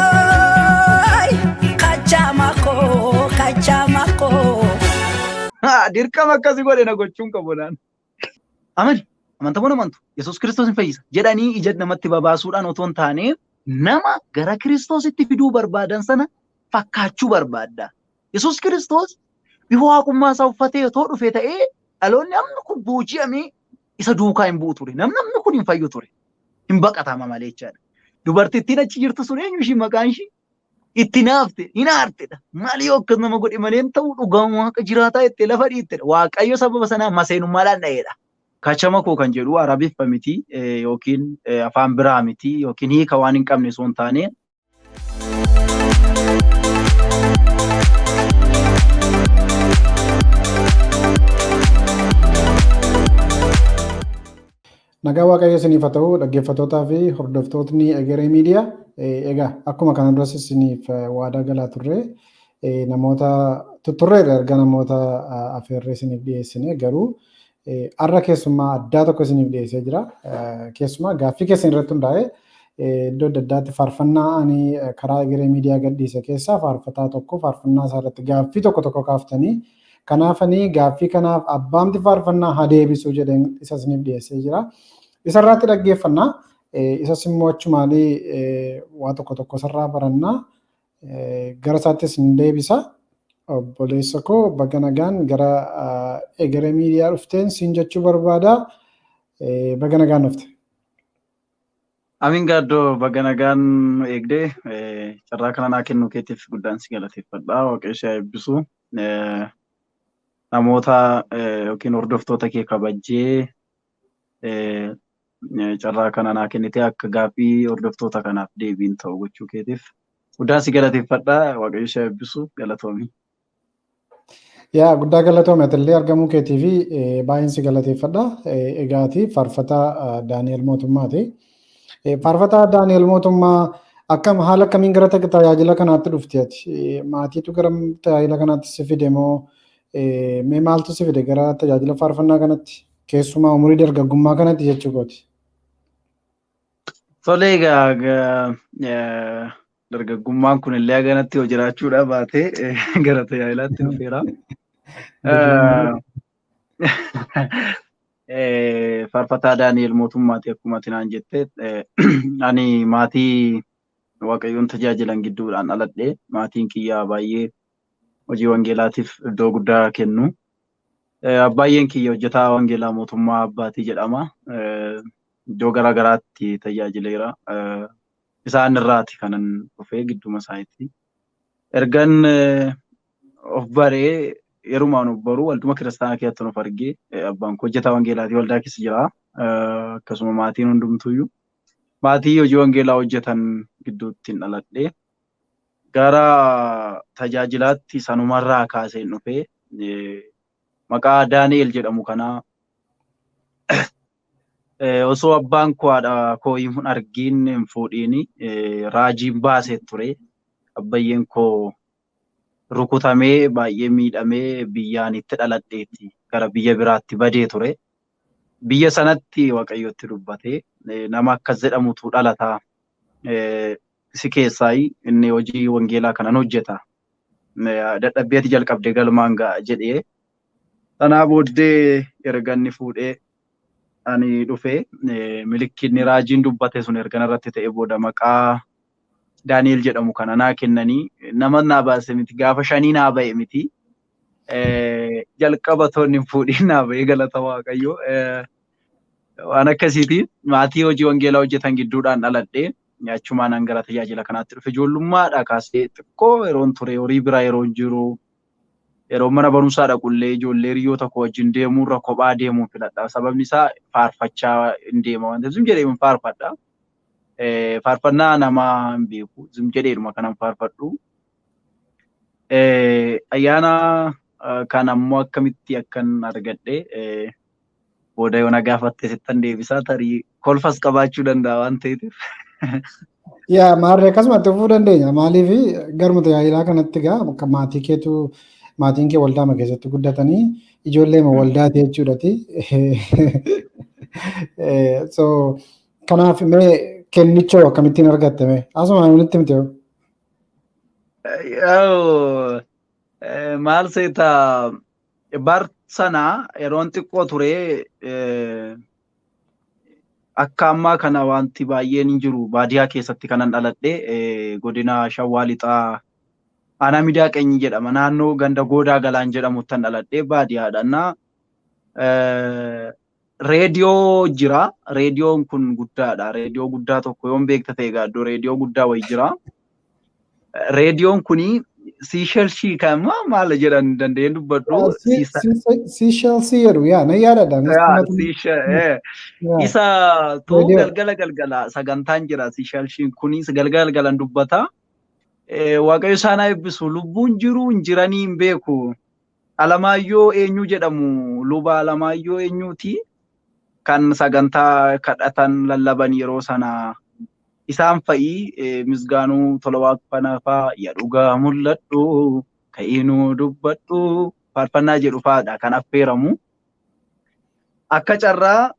Ahaay, kachamakoo, kachamakoo. Dirqama akkasii godhe na gochuun qabu naan. Amani amantamoon amantu Yesuus Kiristoos hin fayyisa jedhanii ija namatti babaasuudhaan otoo hin taane nama gara Kiristoositti fiduu barbaadan sana fakkaachuu barbaadda. Yesuus Kiristoos bifa waaqummaa isaa uffatee otoo dhufe ta'ee dhaloonni amni kun booji'amee isa duukaa hin bu'u ture. Namni amni kun hin fayyu ture. Hin baqatama malee jechaadha. Dubartittiin achi jirtu sun eenyu ishii maqaan ishii? Itti naafte, hin aartedha. Maali yoo akkas nama godhe malee hin ta'u dhugaa waaqa jiraataa jettee lafa dhiittedha. Waaqayyo sababa sanaa maseenummaadhaan dha'eedha. Kachama koo kan jedhu Arabiffa miti yookiin afaan biraa miti yookiin hiika waan hin qabne osoo hin taane. Nagaa Waaqayyo isiniif haa ta'u dhaggeeffattootaa fi hordoftootni Egeree Miidiyaa. Egaa akkuma kana duras isiniif waadaa galaa turre namoota tutturreerra erga namoota afeerree isiniif dhiyeessine garuu har'a keessummaa addaa tokko isiniif dhiyeessee jira. Keessumaa gaaffii keessan irratti hundaa'ee iddoo adda addaatti faarfannaa ani karaa Egeree Miidiyaa gadhiise keessaa faarfataa tokko faarfannaa isaa irratti gaaffii tokko tokko kaaftanii kanaaf ani gaaffii kanaaf abbaamti faarfannaa haa deebisu jedheen isa isiniif dhiyeessee jira. Isarraatti dhaggeeffannaa. Isas immoo achumaan waa tokko tokko isarraa barannaa. Gara isaattis hin deebisa. Obboleessa koo baga nagaan gara Egeree Miidiyaa dhufteen siin jechuu barbaada. Baga nagaan dhufte. Amiin Gaaddoo, baga nagaan nu eegdee carraa kana naa kennuu keetiif guddaan si galateeffadha. Waaqayyo si haa eebbisu. Namoota yookiin hordoftoota kee kabajjee carraa kana naa kennitee akka gaaffii hordoftoota kanaaf deebiin ta'u gochuu keetiif guddaan si galateeffadha. Waaqayyo si haa eebbisu. Galatoomi. Yaa guddaa galatoome, atillee argamuu keetii fi baay'een si galateeffadha. Egaati faarfataa Daani'el Mootummaati. Faarfataa Daani'el Mootummaa, akkam, haala akkamiin gara tajaajila kanaatti dhufte ati? Maatiitu gara tajaajila kanaatti si fide moo mee maaltu si fide gara tajaajila faarfannaa kanatti? Keessumaa umurii dargaggummaa kanatti jechuu kooti. Tole, egaa dargaggummaan kun illee haganatti yoo jiraachuudha baatee gara tajaajilaatti dhufeera. Faarfataa Daani'el Mootummaati akkuma ati naan jette. Ani maatii Waaqayyoon tajaajilan gidduudhaan dhaladhe. Maatiin kiyyaa baay'ee hojii wangeelaatiif iddoo guddaa kennu. Abbaayyeen kiyya hojjetaa wangeelaa Mootummaa Abbaatii jedhama. Iddoo garaa garaatti tajaajileera. Isaan irraati kanan dhufee gidduma isaaniitti. Ergan of baree, yerumaan of baruu walduma kiristaanaa keessatti of argee, abbaan koo hojjetaa wangeelaatii waldaa keessa jira. Akkasuma maatiin hundumtuyyuu maatii hojii wangeelaa hojjetan gidduutti hin dhaladhe. Gara tajaajilaatti sanumarraa kaaseen dhufee maqaa Daani'el jedhamu kanaa osoo abbaan koo haadha koo hin argiin hin fuudhiin raajiin baasee ture. Abbayyeen koo rukutamee baay'ee miidhamee biyyaan itti dhaladheetti gara biyya biraatti badee ture. Biyya sanatti Waaqayyotti dubbatee, nama akkas jedhamutu dhalataa si keessaa, inni hojii wangeelaa kanan hojjeta. Dadhabbii ati jalqabdee galmaan ga'a jedhee. Sanaa booddee erga inni fuudhee ani dhufee milikkinni raajiin dubbate sun erga narratti ta'e booda maqaa Daani'el jedhamu kana naa kennanii, nama naa baase miti, gaafa shanii naa ba'e miti. Jalqaba toonni hin fuudhiin naa ba'e, galata Waaqayyo. Waan akkasiiti, maatii hojii wangeelaa hojjetan gidduudhaan dhaladhee achumaan an gara tajaajila kanaatti dhufe. Ijoollummaadhaa kaasee xiqqoo yeroon ture, horii biraa yeroon jiru, yeroo mana barumsaa dhaqullee ijoollee hiriyoota koo wajjin deemuurra kophaa deemuun filadha. Sababni isaa faarfachaa hin deema waan ta'eef, zim jedhee hin faarfadha. Faarfannaa namaa hin beeku, zim jedheedhuma kanan faarfadhu. Ayyaana kana ammoo akkamitti akkan argadhe booda yoo na gaafatte sittan deebisaa, tarii kolfas qabaachuu danda'a waan ta'eef. Yaa maarree, akkasumatti dhufuu dandeenya. Maaliif garuma tajaajilaa kanatti egaa akka maatii keetu, maatiin kee waldaama keessatti guddatanii ijoollee waldaati jechuudhati. So kanaaf mee Kennichoo akkamittiin argatte mee? Asuma walitti himte yoo. Maal seeta, bar sana yeroon xiqqoo ture, akka ammaa kana wanti baay'een hin jiru. Baadiyaa keessatti kanan dhaladhe, godina Shawaa Lixaa, aanaa Midaa Qeenyi jedhama. Naannoo ganda Goodaa Galaan jedhamuttan dhaladhe, baadiyaadha. Reediyoo jira. Reediyoon kun guddaadha. Reediyoo guddaa tokko yoon beekta ta'e gaaddoo, reediyoo guddaa wayii jira. Reediyoon kuni Siishelshii kan maal jedhan danda'een dubbadhu. Siishelshii jedhu, yaa, nan yaadadha. Isa too galgala galgala sagantaan jira. Siiselshiin kuni galgala galgalan dubbata. Waaqayyo isaan haa eebbisu. Lubbuun jiru hin jiranii hin beeku. Alamaayyoo eenyu jedhamu, luba Alamaayyoo eenyuuti kan sagantaa kadhatan lallaban yeroo sana. Isaan fa'ii Misgaanuu Tolawaaqfanaa fa'aa, "Ya dhugaa mul'adhu, ka'inuu dubbadhu" faarfannaa jedhu fa'aadha kan affeeramu. Akka carraa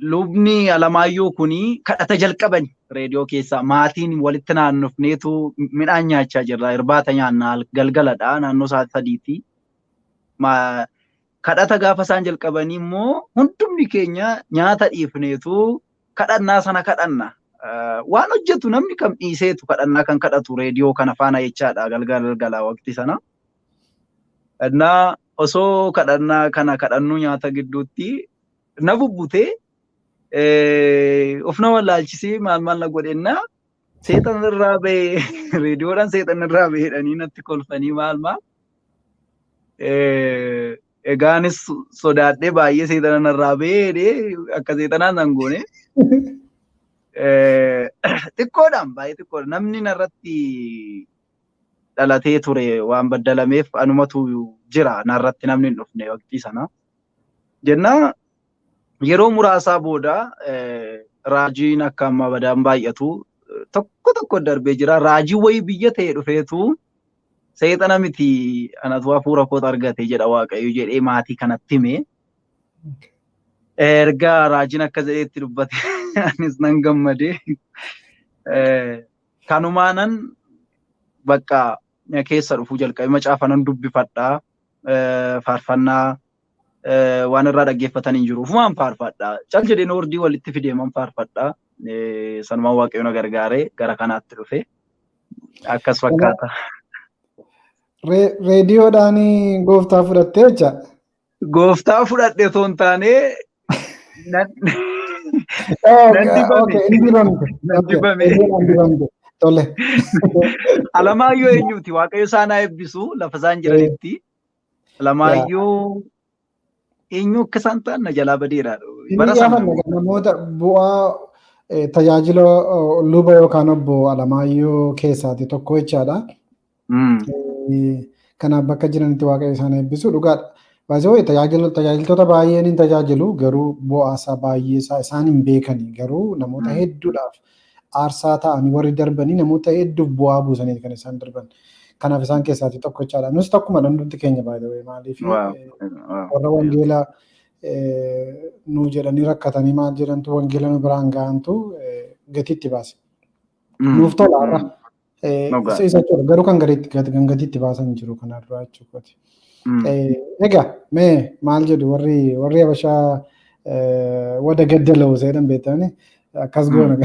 lubni Alamaayyoo kuni kadhata jalqaban reediyoo keessaa. Maatiin walitti naannofneetu midhaan nyaachaa jirra. Irbaata nyaannaa, galgaladha, naannoo sa'aatii 3ti. Kadhata gaafa isaan jalqabanii immoo hundumni keenya nyaata dhiifneetu kadhannaa sana kadhanna. Waan hojjetu namni kam dhiiseetu kadhannaa kan kadhatu reediyoo kana faana jechaadha galgala galgala waqtii sana. Innaa osoo kadhannaa kana kadhannuu nyaata gidduutti na bubbutee, of na wallaalchisee, maal maal na godhennaa, "Seexan irraa bahee, reediyoodhaan seexan irraa bahee" jedhanii natti kolfanii maal maal. Egaanis sodaadhee baay'ee, "Seexana narraa bahee" jedhee akka seexanaa nan goone. Xiqqoodhaan, baay'ee xiqqoodha. Namni narratti dhalatee ture waan baddalameef anumatu jira, narratti namni hin dhufne waqtii sana. Jennaa yeroo muraasaa booda raajiin akka amma badaan baay'atu tokko tokko darbee jira. Raajii wayii biyya ta'e dhufeetu, "Seexana miti, anatu hafuura kootu argate jedha Waaqayyo" jedhee maatii kanatti hime. Erga raajiin akka jedheetti dubbate anis nan gammade. Kanumaanan bakka keessa dhufuu jalqabe. Macaafa nan dubbifadhaa, faarfannaa waan irraa dhaggeeffatan hin jiru. Ufumaan faarfadhaa. Cal jedheen hordii walitti fideeman faarfadhaa. Sanumaan Waaqayyo na gargaaree gara kanaatti dhufe. Akkas fakkaata. Reediyoodhaan gooftaa fudhattee jecha? Gooftaa fudhadhe otoo hin taane, nan dibame. Nan dibame. Tole. Alamaayyoo eenyuuti? Waaqayyo isaan haa eebbisu lafa isaan jiranitti. Alamaayyoo eenyu akka isaan ta'an na jalaa badeera. Bara sana namoota bu'aa tajaajila luba yookaan obbo Alamaayyoo keessaati tokko jechaadha. Kanaaf bakka jiranitti Waaqayyo isaan eebbisu, dhugaadha. Baay'ee tajaajiltoota baay'een hin tajaajilu, garuu bu'aa isaa baay'ee isaa isaan hin beekani, garuu namoota hedduudhaaf aarsaa ta'anii warri darbanii namoota hedduuf bu'aa buusanii kan isaan darban. Kanaaf isaan keessaati tokko jechaadha. Nus tokkuma hundumti keenya, baay'ee maaliif warra wangeela nu jedhanii rakkatanii maal jedhantu wangeela nu biraan ga'antu gatiitti baase. Nuuf tola har'a. Isa jechuudha. Garuu kan gatiitti baasan jiru kanarraa jechuudha. Egaa mee maal jedhu warri Habashaa, wada gaddala'u seedhan beektani, akkas goona.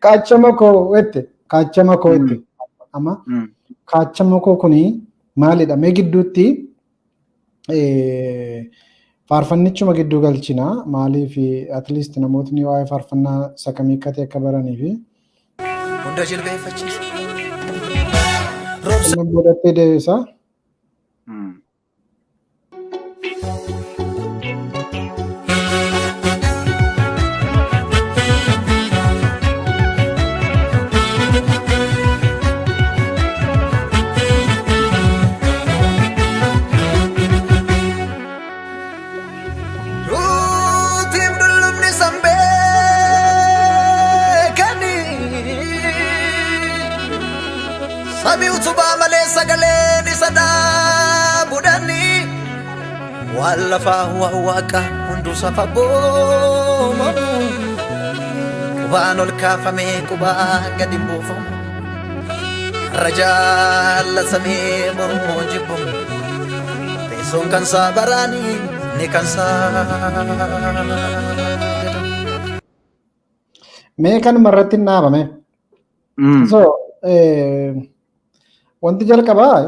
Kaachama koo jette, kaachama koo jette. Amma kaachama koo kuni maalidha? Mee gidduutti faarfannichuma gidduu galchina. Maaliif, at least namootni waa'ee faarfannaa isa kamii akka ta'e akka baranii fi Hunda jilbeeffachiisa. Inni boodatti deebisa. Duutiif dullumni sanbeekanii samii utubaa malee sagaleen isa dhaabudhanii. Waan lafaa waan waaqa hunduu safa boomamu. Qubaan ol kaafamee qubaa gadi buufamu. Har'a jaallatamee mormoo jibbamu. Teessoon kan isaa baraanii ni kan isaa jedhamu. Mee kanuma irratti hin dhaabame. So, wanti jalqabaa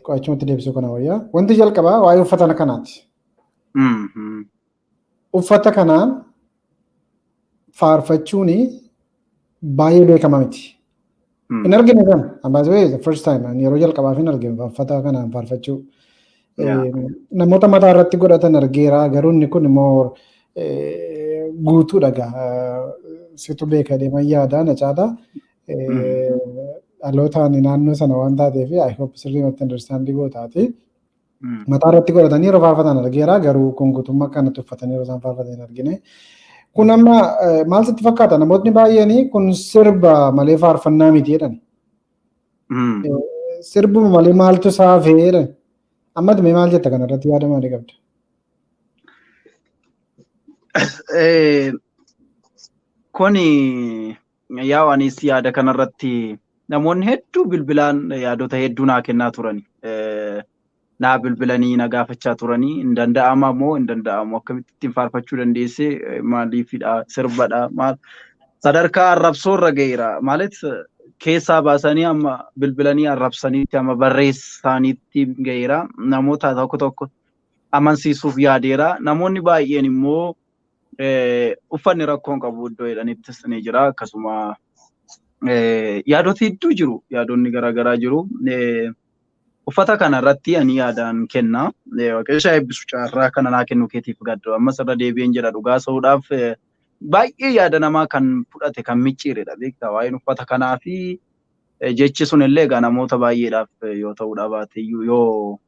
qo'achumatti deebisuu kana wayyaa. Wanti jalqabaa waa'ee uffata kanaati. Uffata kanaan faarfachuun baay'ee beekama miti. Hin argine kana. By the way, the first time ani yeroo jalqabaaf hin argine uffata kanaan faarfachuu. Namoota mataa irratti godhatan argeera, garuu inni kun immoo guutuudha gaa. Situ beeka deeman yaada na caala. Dhalootaan naannoo sana waan taateef, I hope sirriimatti understand gootaati. Mataa irratti godhatanii yeroo faarfatan argeera, garuu kun guutummaa kanatti uffatanii yeroo isaan faarfatan hin argine. Kun amma maal sitti fakkaata? Namootni baay'een kun sirba malee faarfannaa miti jedhan. Sirbuma malee maaltu saafee jedhan. Amma mee maal jetta kanarratti, yaada maalii qabda? Kuni yaa anis yaada kanarratti namoonni hedduu bilbilaan yaadota hedduu naa kennaa turani. Naa bilbilanii na gaafachaa turanii, hin danda'ama moo hin danda'amu, akkamitti ittiin faarfachuu dandeesse, maaliifidha, sirbadha, maal sadarkaa arrabsoo irra ga'eera maalit keessaa baasanii amma bilbilanii arrabsaniitti amma barreessaaniitti ga'eera. Namoota tokko tokko amansiisuuf yaadeera. Namoonni baay'een immoo uffanni rakkoon qabu iddoo jedhanittis ni jira. Akkasuma yaadota hedduu jiru, yaadonni garaagaraa jiru. Uffata kana irratti ani yaadaan kenna. Waaqayyo isaa eebbisu, carraa kana naa kennu keetiif gaddu. Ammas irra deebi'een jedha, dhugaa sa'uudhaaf baay'ee yaada namaa kan fudhate, kan micciiredha, beektaa, waa'een uffata kanaa fi jechi sun illee egaa namoota baay'eedhaaf yoo ta'uudha baateyyuu, yoo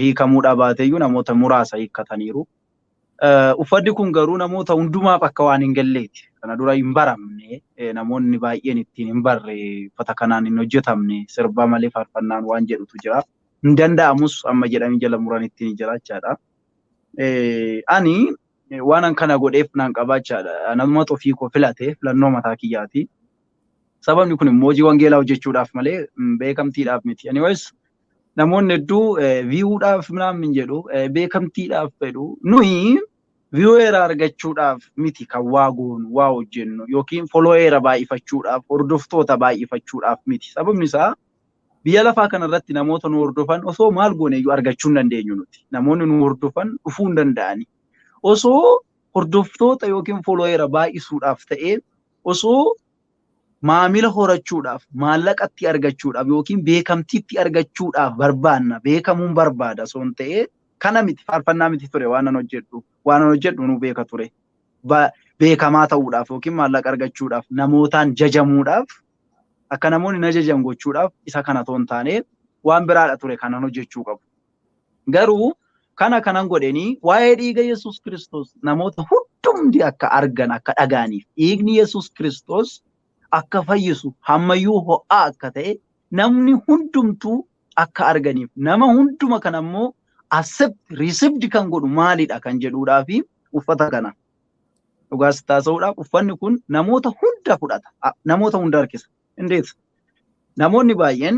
hiikamuudha baateyyuu, namoota muraasa hiikkataniiru. Uffanni kun garuu namoota hundumaaf akka waan hin galleeti. Kana dura hin baramne, namoonni baay'een ittiin hin barre, uffata kanaan hin hojjetamne, sirba malee faarfannaan waan jedhutu jira. Hin danda'amus amma jedhanii jala muran ittiin jira jechaadha. Ani waan kana godheef naan qabaachaadha. Namumatu ofii koo filate, filannoo mataa kiyyaati. Sababni kun immoo hojii wangeelaa hojjechuudhaaf malee beekamtiidhaaf miti. Anyways, namoonni hedduu viewdhaaf minaamin jedhu, beekamtiidhaaf fedhu. Nuyi vieweera argachuudhaaf miti kan waa goonu, waa hojjennu, yookiin followeera baay'ifachuudhaaf, hordoftoota baay'ifachuudhaaf miti. Sababni isaa biyya lafaa kanarratti namoota nu hordofan osoo maal goone iyyuu argachuu hin dandeenyu nuti. Namoonni nu hordofan dhufuu hin danda'ani. Osoo hordoftoota yookiin followeera baay'isuudhaaf ta'ee, osoo maamila horachuudhaaf, maallaqatti argachuudhaaf yookiin beekamtiitti argachuudhaaf barbaanna, beekamuun barbaada osoo hin ta'ee, kana miti, faarfannaa miti ture waan an hojjedhu. Waan an hojjedhu nu beeka ture. Beekamaa ta'uudhaaf yookiin maallaqa argachuudhaaf, namootaan jajamuudhaaf, akka namoonni na jajan gochuudhaaf isa kana otoo hin taane, waan biraadha ture kanan hojjechuu qabu. Garuu kana kanan godhanii waa'ee dhiiga Yesuus Kiristoos namoota hundumti akka argan, akka dhaga'aniif, dhiigni Yesuus Kiristoos akka fayyisu, hammayyuu ho'aa akka ta'e namni hundumtuu akka arganiif, nama hunduma kana immoo accept received kan godhu maalidha kan jedhuudhaa fi uffata kana. Dhugaas taasisuudhaaf uffanni kun namoota hunda fudhata, namoota hunda harkisa. Indeet namoonni baay'een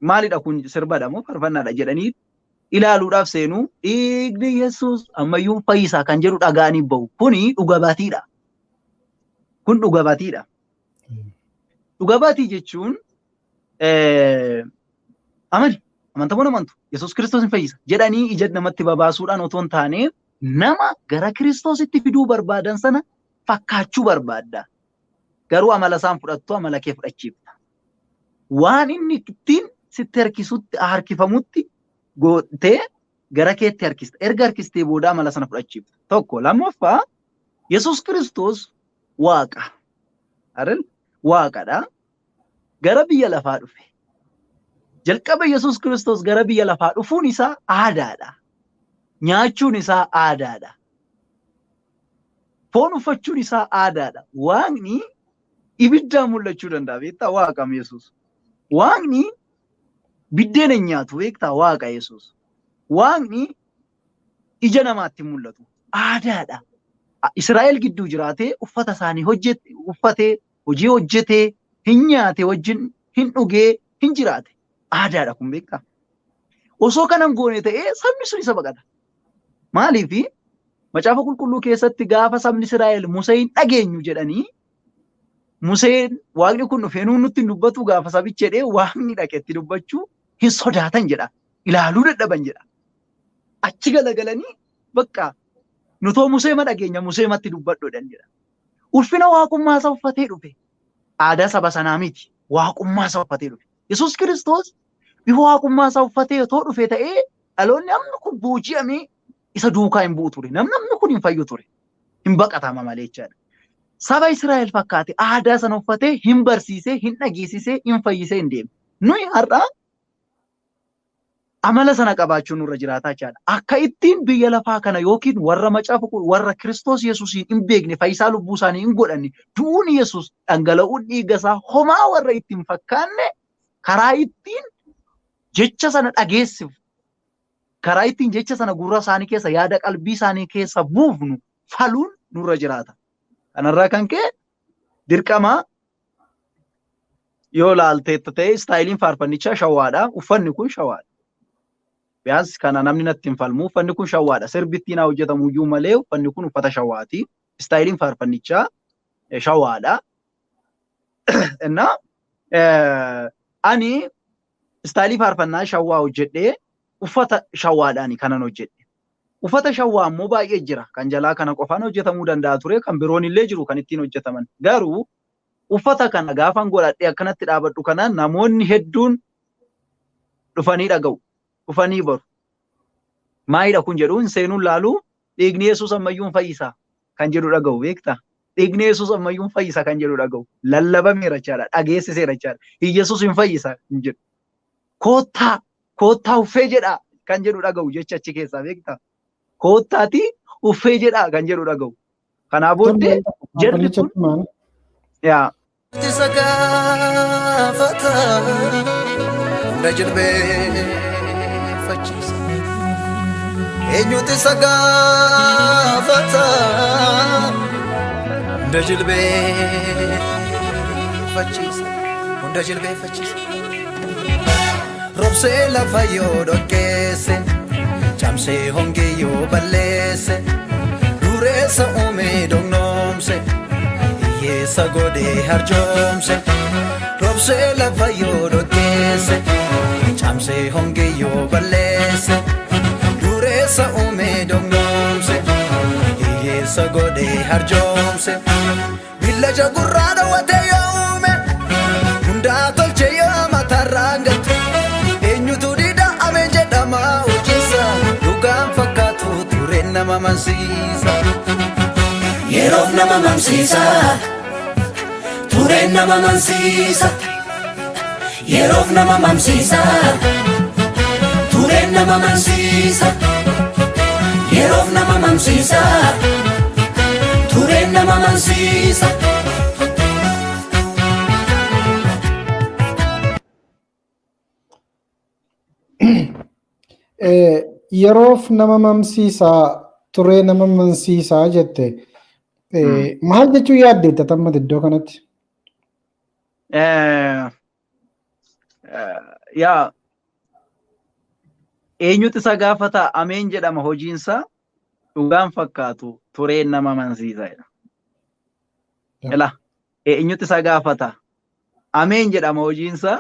maalidha kun, sirbadha moo faarfannaadha jedhanii ilaaluudhaaf seenuu, dhiigni Yesuus ammayyuu fayyisaa kan jedhu dhaga'anii bahu. Kuni dhuga baatiidha. Kun dhuga baatiidha. Dhuga baatii jechuun amani, amantamoo amantu, Yesuus Kiristoos hin fayyisa jedhanii ija namatti babaasuudhaan otoo hin taane, nama gara Kiristoositti fiduu barbaadan sana fakkaachuu barbaadda. Garuu amala isaan fudhattu, amala kee fudhachiifta. Waan inni ittiin sitti harkisutti harkifamutti gootee gara keetti harkista. Erga harkistee booda amala sana fudhachiifta. Tokko lammaffaa, Yesuus Kiristoos Waaqa. Aril Waaqadha. Gara biyya lafaa dhufe. Jalqaba Yesuus Kiristoos gara biyya lafaa dhufuun isaa aadaadha. Nyaachuun isaa aadaadha. Foon uffachuun isaa aadaadha. Waaqni ibiddaan mul'achuu danda'a. Beektaa, Waaqam Yesuus. Waaqni Biddeena hin nyaatu beektaa Waaqa Yesuus. Waaqni ija namaatti hin mul'atu. Aadaadha. Israa'el gidduu jiraatee uffata isaanii hojjete, uffatee, hojii hojjetee, hin nyaate wajjin, hin dhugee, hin jiraate. Aadaadha kun beektaa. Osoo kana hin goone ta'ee sabni sun isa baqata. Maaliif Macaafa Qulqulluu keessatti gaafa sabni Israa'el Musee hin dhageenyu jedhanii Museen Waaqni kun dhufee nuun nutti hin dubbatu gaafa sabichi jedhee Waaqni dhaqe itti dubbachuu hin sodaatan jedha. Ilaaluu dadhaban jedha. Achi galagalanii bakka nutoo Musee ma dhageenya Musee matti dubbadhu jedhan jedha. Ulfina waaqummaa isaa uffatee dhufe. Aadaa saba sanaa miti. Waaqummaa isaa uffatee dhufe. Yesuus Kiristoos bifa waaqummaa isaa uffatee otoo dhufe ta'ee dhaloonni amma kun booji'amee isa duukaa hin bu'u ture. Namni amma kun hin fayyu ture. Hin baqatama malee jechaadha. Saba Israa'el fakkaate aadaa sana uffatee hin barsiisee, hin dhageessisee, hin fayyisee hin deemne. Nuyi har'a amala sana qabaachuun nurra jiraataa jechaadha. Akka ittiin biyya lafaa kana yookiin warra macaafa warra Kiristoos Yesuusiin hin beekne fayyisaa lubbuu isaanii hin godhanne du'uun Yesuus dhangala'uun dhiiga isaa homaa warra ittiin fakkaanne karaa ittiin jecha sana dhageessif karaa ittiin jecha sana gurra isaanii keessa yaada qalbii isaanii keessa buufnu faluun nurra jiraata. Kanarraa kan ka'e dirqama yoo laalteetta ta'e istaayiliin faarfannichaa shawaadha. Uffanni kun shawaadha. Biyaans kana namni natti hin falmu. Uffanni kun shawaadha. Sirbi ittiin haa hojjetamu iyyuu malee uffanni kun uffata shawaati. Istaayiliin faarfannichaa shawaadha. Innaa ani istaayilii faarfannaa shawaa hojjedhee uffata shawaadhaan kanan hojjedhe. Uffata shawwaa ammoo baay'ee jira. Kan jalaa kana qofaan hojjetamuu danda'a ture. Kan biroon illee jiru kan ittiin hojjetaman. Garuu uffata kana gaafan godhadhee akkanatti dhaabadhu kana namoonni hedduun dhufanii dhaga'u. Dhufanii baru. Maayidha kun jedhu hin seenuun laaluu dhiigni Yesuus ammayyuu hin fayyisa kan jedhu dhaga'u beektaa? Dhiigni Yesuus ammayyuu hin fayyisa kan jedhu dhaga'u. Lallabameera jechaadha. Dhageessiseera jechaadha. Yesuus hin fayyisa hin jedhu. Koottaa koottaa uffee jedhaa kan jedhu dhaga'u jecha achi keessaa beektaa? Koottaati uffee jedhaa kan jedhu dhaga'u. Kanaa booddee jarri kun yaa Isa gaafata hunda jilbeeffachiisa. Eenyutu isa gaafata hunda jilbeeffachiisa. Hunda jilbeeffachiisa. Roobsee lafa yoo dhoqqeesse, caamsee hongee yoo balleesse, dureessa uumee doqnoomse, hiyyeessa godhee harjoomse. Roobsee lafa yoo dhoqqeesse, caamsee hongee yoo balleesse, dureessa uumee doqnoomse, hiyyeessa godhee harjoomse. Billacha gurraa dhawwatee yoo uume, hundaa tolche yoo mataarraan gatte, eenyutu dida ameen jedhama hojiinsa, dhugaan fakkaatu tureen nama mansiisa. Yeroof nama mamsiisa, tureen nama mansiisa. Yeroof nama mamsiisa, tureen nama mansiisa. Yeroof nama mamsiisa, tureen nama mansiisa. Yeroof nama mamsiisaa turee nama mansiisaa jette. Maal jechuu yaaddeetta tammat iddoo kanatti? Yaa eenyutu isa gaafata ameen jedhama hojiinsa dhugaan fakkaatu tureen nama mansiisa jedha. Ila eenyutu isa gaafata ameen jedhama hojiinsa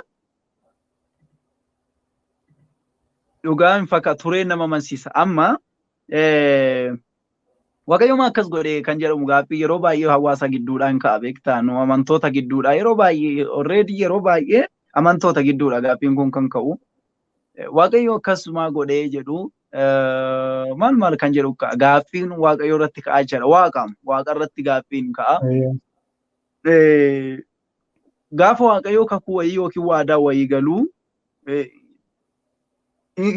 dhugaan fakkaatu tureen nama mansiisa. Amma Waaqayyooma akkas godhe kan jedhamu gaaffii yeroo baay'ee hawaasa gidduudhaan ka'a beektaa nu amantoota gidduudhaa yeroo baay'ee already yeroo baay'ee amantoota gidduudha gaaffiin kun kan ka'u. Waaqayyo akkasumaa godhee jedhu maal maal kan jedhu ka'a gaaffiin Waaqayyo irratti ka'aa jira waaqaam waaqa irratti gaaffiin ka'a. Gaafa Waaqayyo kakuu wayii yookiin waadaa wayii galuu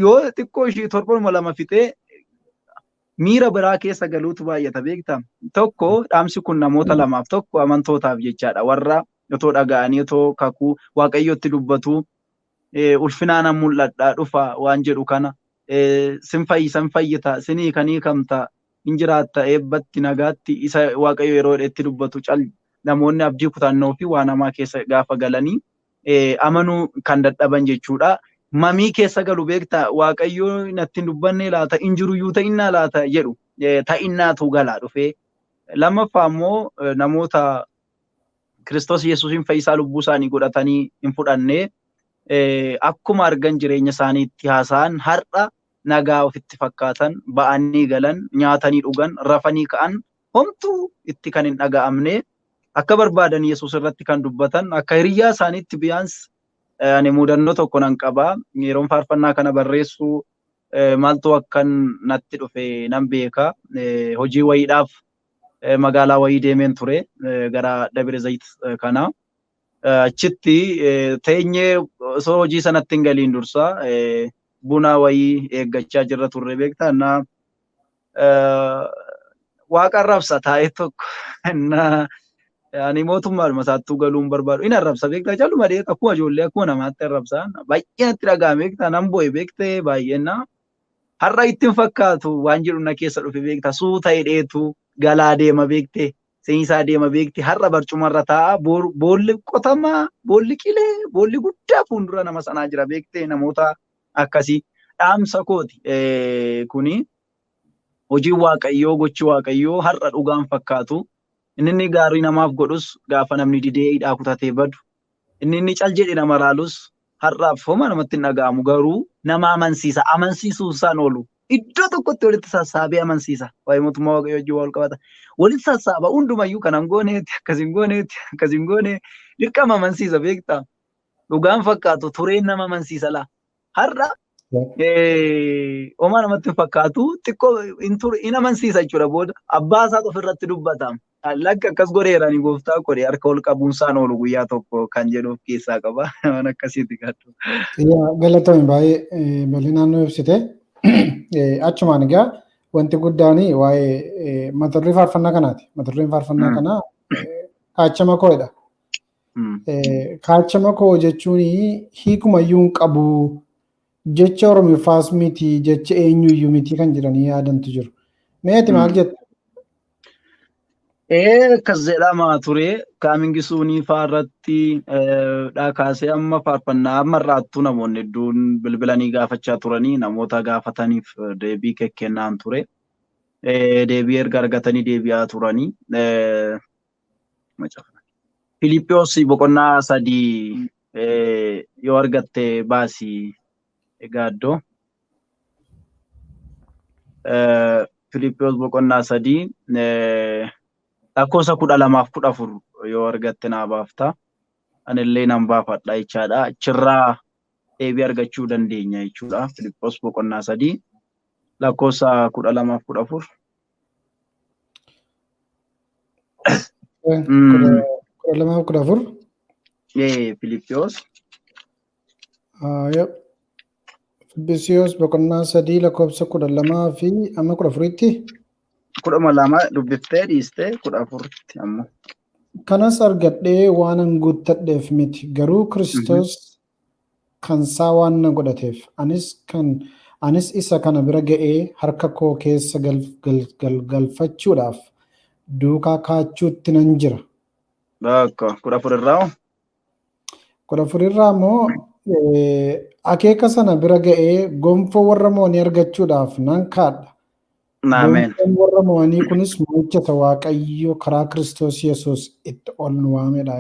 yoo xiqqoo ishii torbanuma lama fixee miira biraa keessa galuutu baay'ata beektaa. Tokko dhaamsi kun namoota lamaaf tokko amantootaaf jechaadha. Warra otoo dhaga'anii otoo kakuu Waaqayyotti dubbatu Ulfinaan mul'adhaa dhufa waan jedhu kana sin fayyisan fayyita sinii kan hiikamta hin jiraatta eebbatti nagaatti isa Waaqayyo yeroo itti dubbatu cal namoonni abdii kutannoo fi waan hamaa keessa gaafa galanii amanuu kan dadhaban jechuudha. Mamii keessa galu beektaa, Waaqayyo natti hin dubbanne laata, hin jiruyyuu ta'innaa laata jedhu ta'innaatu galaa dhufee. Lammaffaa immoo namoota Kiristoos Yesuusin fayyisaa lubbuu isaanii godhatanii hin fudhanne akkuma argan jireenya isaaniitti haasa'an, har'a nagaa ofitti fakkaatan, ba'anii galan, nyaatanii dhugan, rafanii ka'an, homtuu itti kan hin dhaga'amne, akka barbaadan Yesuus irratti kan dubbatan akka hiriyyaa isaaniitti. Biyaans ani mudannoo tokko nan qaba. Yeroon faarfannaa kana barreessu maaltu akkan natti dhufe nan beeka. Hojii wayiidhaaf magaalaa wayii deemeen ture, gara Dabire Zayit kana. Achitti teenyee osoo hojii sanatti hin galiin dursa buna wayii eeggachaa jirra turre beektaa. Na waaqa arrabsa taa'ee tokko na ani mootummaadhuma isaattuu galuun barbaadu. Inni arrabsa beektaa, calluma dheeta akkuma ijoollee akkuma namaatti arrabsa. Baay'ee natti dhaga'ame beektaa, nan bo'e beektee baay'ee na. Har'a ittiin fakkaatu waan jedhu na keessa dhufe beektaa, suuta hidheetu galaa deema beektee, seensaa deema beektee, har'a barcumarra taa'a, boolli qotamaa, boolli qilee, boolli guddaa fuuldura nama sanaa jira beektee. Namoota akkasii dhaamsa kooti kuni. Hojiin Waaqayyoo, gochi Waaqayyoo har'a dhugaan fakkaatu. Inni inni gaarii namaaf godhus gaafa namni didee hidhaa kutatee badu, inni inni cal jedhe nama laalus har'aaf homa namatti hin dhaga'amu, garuu nama amansiisa. Amansiisuu isaan oolu. Iddoo tokkotti walitti sassaabee amansiisa. Waa'ee mootummaa Waaqayyoo wajjin wal qabata. Walitti sassaaba hundumayyuu, kanan gooneeti, akkas hin gooneeti, akkas hin goone, dirqama amansiisa beektaa. Dhugaan fakkaatu tureen nama amansiisa laa. Har'a homaa namatti hin fakkaatu, xiqqoo hin amansiisa jechuudha booda. Abbaa isaatu ofirratti dubbata. Lakka akkas godheerani gooftaa godhe harka ol qabuun isaan oolu guyyaa tokko kan jedhu of keessaa qaba. Waan akkasiiti gaadhu. Galatoomi, baay'ee bal'inaan nu ibsite. Achumaan egaa wanti guddaan waa'ee mata duree faarfannaa kanaati. Mata dureen faarfannaa kanaa "Kaachama koodha". Kaachama koo jechuun hiikumayyuu hin qabu, jecha Oromiffaas miti, jecha eenyuyyuu miti kan jedhanii yaadantu jiru. Meeti maal jettu? Ee, akkas jedhama ture. Coming soon fa'aa irratti dhaa kaasee amma faarfannaa amma irraattuu namoonni hedduun bilbilanii gaafachaa turanii, namoota gaafataniif deebii kennaan ture. Deebii erga argatanii deebi'aa turanii. Filiippiyoos boqonnaa 3 yoo argatte baasii egaa iddoo. Filiippiyoos boqonnaa 3 lakkoofsa 12f 14 yoo argatte naa baafta. Anillee nan baafadha jechaadha. Achirraa deebii argachuu dandeenya jechuudha. Filiippiyoos boqonnaa 3 lakkoofsa 12f 14. 12f 14. Filiippiyoos. Filiippiyoos boqonnaa 3 lakkoofsa 12 fi amma 14tti. 12 dubbiftee dhiistee 14tti ammoo. Kanas argadhee waanan guuttadheef miti, garuu Kiristoos kansaa waan na godhateef, anis isa kana bira ga'ee harka koo keessa galfachuudhaaf duukaa kaachuutti nan jira. Bakka 14 irraa. 14 irraa immoo akeeka sana bira ga'ee gonfoo warra mo'anii argachuudhaaf nan kaadha. Ameen. Gonfoon warra mo'anii kunis mo'icha isa Waaqayyo karaa Kiristoos Yesuus itti ol nu waamedha.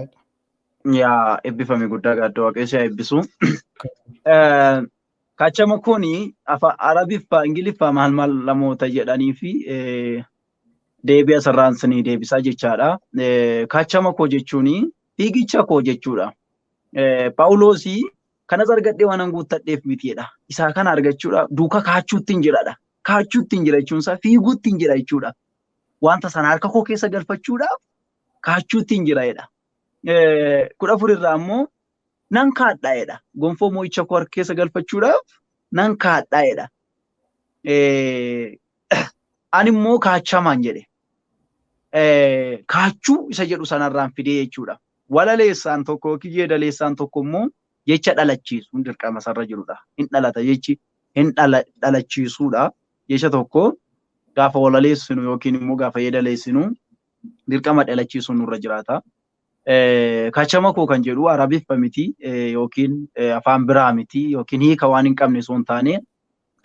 Yaa eebbifame guddaa gaaddoo, Waaqayyo si haa eebbisu. Kaachama kuni afaan Arabiffaa, Ingiliffaa maal maal namoota jedhanii fi deebii asirraan sinii deebisaa jechaadha. Kaachama koo jechuun fiigicha koo jechuudha. Paawuloosii kanas argadhee waan guuttadheef mitiidha. Isaa kana argachuudha duuka kaachuutti hin jiradha. Kaachuutti hin jira jechuun isaa fiiguutti hin jira jechuudha. Wanta sana harka koo keessa galfachuudhaaf kaachuutti hin jira jedha. 14 irraa immoo nan kaadhaa jedha. Gonfoo mo'icha koo harka keessa galfachuudhaaf nan kaadhaa jedha. Ani immoo kaachamaan jedhe. Kaachuu isa jedhu sanarraan fidee jechuudha. Walaleessaan tokko yookiin yeedaleessaan tokko immoo Jecha dhalachiisuun dirqama isarra jirudha. Hin dhalata jechi hin dhalachiisuudha. Jecha tokko gaafa walaleessinu yookiin immoo gaafa yeedaleessinu dirqama dhalachiisuun nurra jiraata. Kaachama koo kan jedhu Arabiffa miti yookiin afaan biraa miti yookiin hiika waan hin qabne osoo hin taane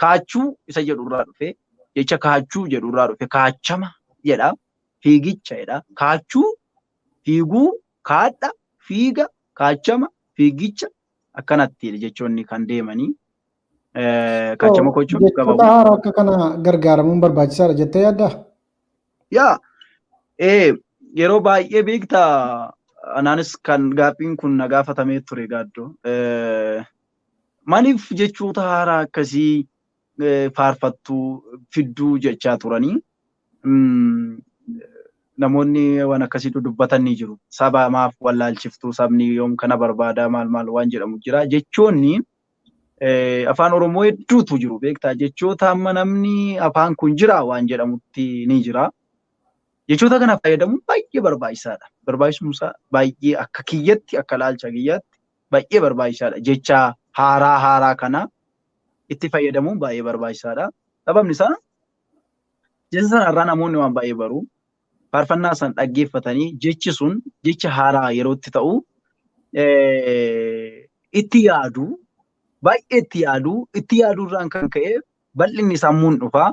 kaachuu isa jedhurraa dhufe, jecha kaachuu jedhurraa dhufe, kaachama jedha, fiigicha jedha, kaachuu, fiiguu, kaadha, fiiga, kaachama, fiigicha akkanatti jechoonni kan deemanii. Kaachama koo jechuun Jechoota haaraa akka kana gargaaramuun barbaachisaadha jettee yaaddaa? Yaa, yeroo baay'ee beektaa, anaanis kan gaaffiin kun na gaafatamee ture gaaddoo. Maaliif jechoota haaraa akkasii faarfattuu fidduu jechaa turanii namoonni waan akkasiitu dubbatan ni jiru. Saba maaf wallaalchiftuu, sabni yoom kana barbaada, maal maal waan jedhamu jira. Jechoonni afaan Oromoo hedduutu jiru beektaa. Jechoota amma namni afaan kun jira waan jedhamutti ni jira. Jechoota kana fayyadamuun baay'ee barbaachisaadha. Barbaachisumsaa baay'ee akka kiyyatti, akka ilaalcha kiyyaatti baay'ee barbaachisaadha. Jecha haaraa haaraa kana itti fayyadamuun baay'ee barbaachisaadha. Sababni isaa jecha sanarraa namoonni waan baay'ee baru. Faarfannaa san dhaggeeffatanii jechi sun jecha haaraa yeroo itti ta'u itti yaadu, baay'ee itti yaadu, itti yaaduurraan kan ka'e bal'inni sammuun dhufa.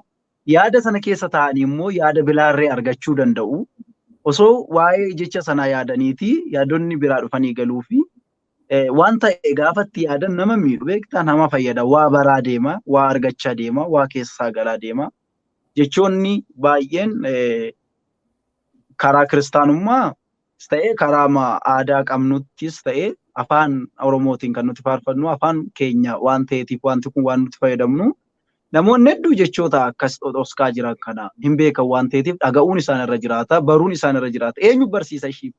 Yaada sana keessa taa'anii immoo yaada biraarree argachuu danda'u. Osoo waa'ee jecha sanaa yaadaniiti yaadonni biraa dhufanii galuu fi waan ta'e gaafa itti yaadan nama miidhu beektaa, nama fayyada. Waa baraa deema, waa argachaa deema, waa keessaa galaa deema. Jechoonni baay'een karaa kiristaanummaa ta'e karaa aadaa qabnuttis ta'e afaan Oromootiin kan nuti faarfannu afaan keenya waan ta'eetiif wanti kun waan nuti fayyadamnu. Namoonni hedduu jechoota akkas dhoskaa jiran kana hin beekan waan ta'eetiif dhaga'uun isaan irra jiraata, baruun isaan irra jiraata. Eenyu barsiisa ishii?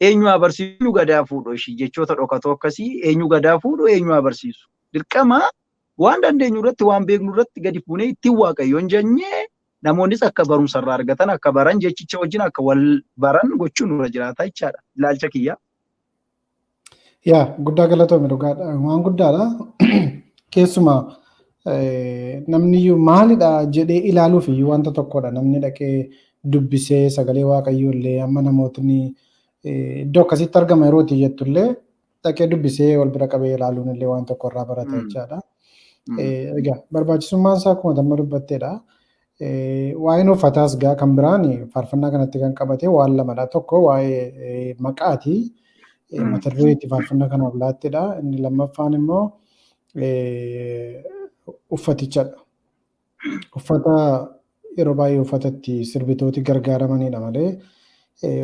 Eenyu haa barsiisu? Eenyu gadaa fuudhu ishii? Jechoota dhokatoo akkasii eenyu gadaa fuudhu? Eenyu haa barsiisu? Dirqama waan dandeenyu irratti, waan beeknu irratti gadi fuunee ittiin Waaqayyoon jennee namoonnis akka barumsa irraa argatan, akka baran, jechicha wajjin akka wal baran gochuun nurra jiraata jechaadha. Ilaalcha kiyya. Yaa, guddaa galatoome, dhugaadha. Waan guddaadha. Keessumaa namni iyyuu maalidha jedhee ilaaluuf iyyuu wanta tokkodha. Namni dhaqee dubbisee sagalee Waaqayyoo illee amma namootni iddoo akkasitti argama yeroo itti jettu illee dhaqee dubbisee wal bira qabee ilaaluun illee waan tokko irraa barata jechaadha. Egaa barbaachisummaan isaa akkuma amma dubbatteedha. Waa'een uffataas gaa kan biraan faarfannaa kanatti kan qabate waan lamadha. Tokko waa'ee maqaati. Mata duree itti faarfannaa kanaaf laattedha. Inni lammaffaan immoo uffatichadha. Uffata yeroo baay'ee uffatatti sirbitooti gargaaramanidha malee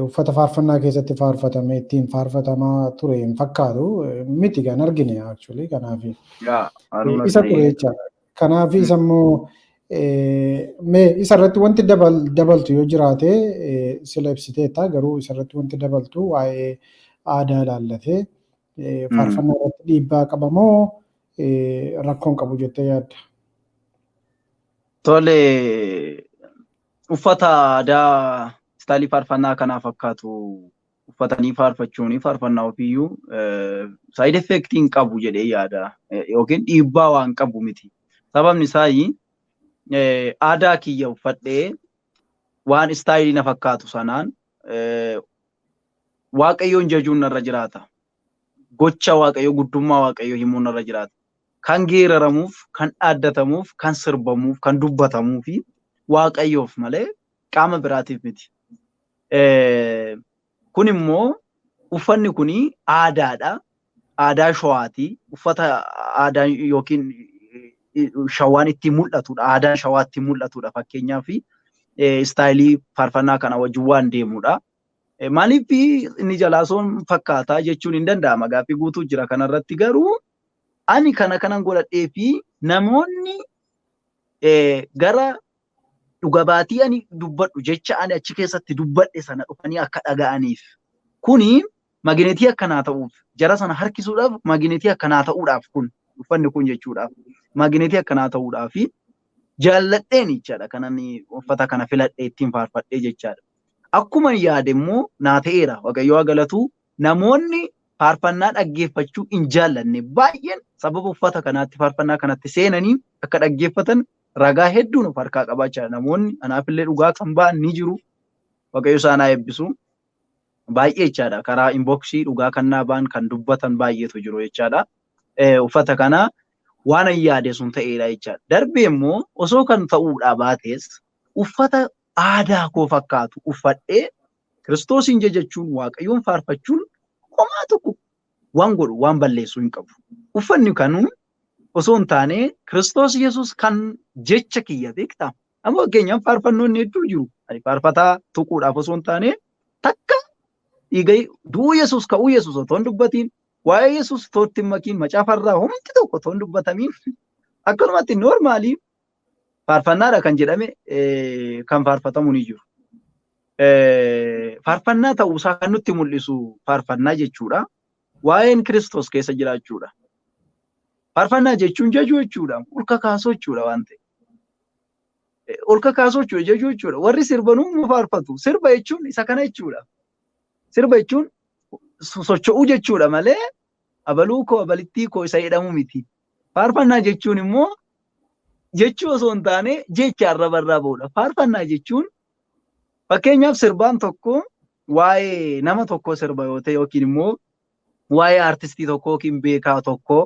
uffata faarfannaa keessatti faarfatame ittiin faarfatamaa ture hin fakkaatu miti kan argine actually, kanaaf isa ture jechaadha. Kanaaf isa immoo mee isa irratti wanti dabaltu yoo jiraate sila ibsiteetta, garuu isa irratti wanti dabaltu waa'ee aadaa ilaallatee faarfannaa irratti dhiibbaa qaba moo rakkoon qabu jettee yaadda? Tole, uffata aadaa istaayilii faarfannaa kanaa fakkaatu uffatanii faarfachuun faarfannaa ofiiyyuu side effectii hin qabu jedhee yaada yookiin dhiibbaa waan qabu miti. Sababni isaa aadaa kiyya uffadhee waan istaayilii na fakkaatu sanaan Waaqayyoon jajuun narra jiraata. Gocha Waaqayyoo, guddummaa Waaqayyoo himuun narra jiraata. Kan geeraramuuf, kan dhaaddatamuuf, kan sirbamuuf, kan dubbatamuu fi Waaqayyoof malee qaama biraatiif miti. Kun immoo uffanni kun aadaadha. Aadaa Shawaati. Uffata aadaa yookiin Shawaan ittiin mul'atudha. Aadaan Shawaa ittiin mul'atudha. Fakkeenyaaf istaayilii faarfannaa kana wajjin waan deemudha. Maaliif inni jalaa soon fakkaataa jechuun hin danda'ama. Gaaffii guutuu jira kanarratti, garuu ani kana kanan godhadhee fi namoonni gara dhugabaatii ani dubbadhu, jecha ani achi keessatti dubbadhe sana dhufanii akka dhaga'aniif, kuni magineetii akkanaa ta'uuf, jara sana harkisuudhaaf, magineetii akkanaa ta'uudhaaf, kun uffanni kun jechuudhaaf magineetii akkanaa ta'uudhaaf jaalladheen jechaadha kanan uffata kana filadhee ittiin faarfadhee jechaadha. Akkuma yaade immoo naa ta'eera, Waaqayyo haa galatu, namoonni faarfannaa dhaggeeffachuu hin jaallanne baay'een sababa uffata kanaatti faarfannaa kanatti seenanii akka dhaggeeffatan ragaa hedduun of harkaa qabaachaa namoonni anaafillee dhugaa kan ba'an ni jiru. Waaqayyo isaan haa eebbisu. Baay'ee jechaadha. Karaa inboxii dhugaa kan naa ba'an kan dubbatan baay'eetu jiru jechaadha. Uffata kana waan an yaade sun ta'eedha jechaadha. Darbee immoo osoo kan ta'uudhaa baates uffata aadaa koo fakkaatu uffadhee Kiristoosiin jajachuun Waaqayyoon faarfachuun homaa tokko waan godhu waan balleessu hin qabu. Uffanni kanuu osoo hin taane Kiristoos Yesuus kan jecha kiyya beektaa. Amma fakkeenyaaf faarfannoonni hedduu jiru. Ani faarfataa tuquudhaaf osoo hin taane takka dhiiga du'uu Yesuus ka'uu Yesuus otoo hin dubbatiin waa'ee Yesuus otoo itti hin makiin macaafarraa homti tokko otoo hin dubbatamiin akkanumatti noormaalii faarfannaadha kan jedhame kan faarfatamu ni jiru. Faarfannaa ta'uusaa kan nutti mul'isu faarfannaa jechuudha. Waa'een Kiristoos keessa jiraachuudha. Faarfannaa jechuun jajuu jechuudha. Ol kakaasuu jechuudha waan ta'e. Ol kakaasuu jechuudha, jajuu jechuudha. Warri sirbanuu immoo faarfatu. Sirba jechuun isa kana jechuudha. Sirba jechuun socho'uu jechuudha malee abaluu koo abalittii koo isa jedhamu miti. Faarfannaa jechuun immoo jechuu osoo hin taane jecha arraba irraa ba'udha. Faarfannaa jechuun fakkeenyaaf sirbaan tokko waa'ee nama tokkoo sirba yoo ta'e yookiin immoo waa'ee aartistii tokkoo yookiin beekaa tokkoo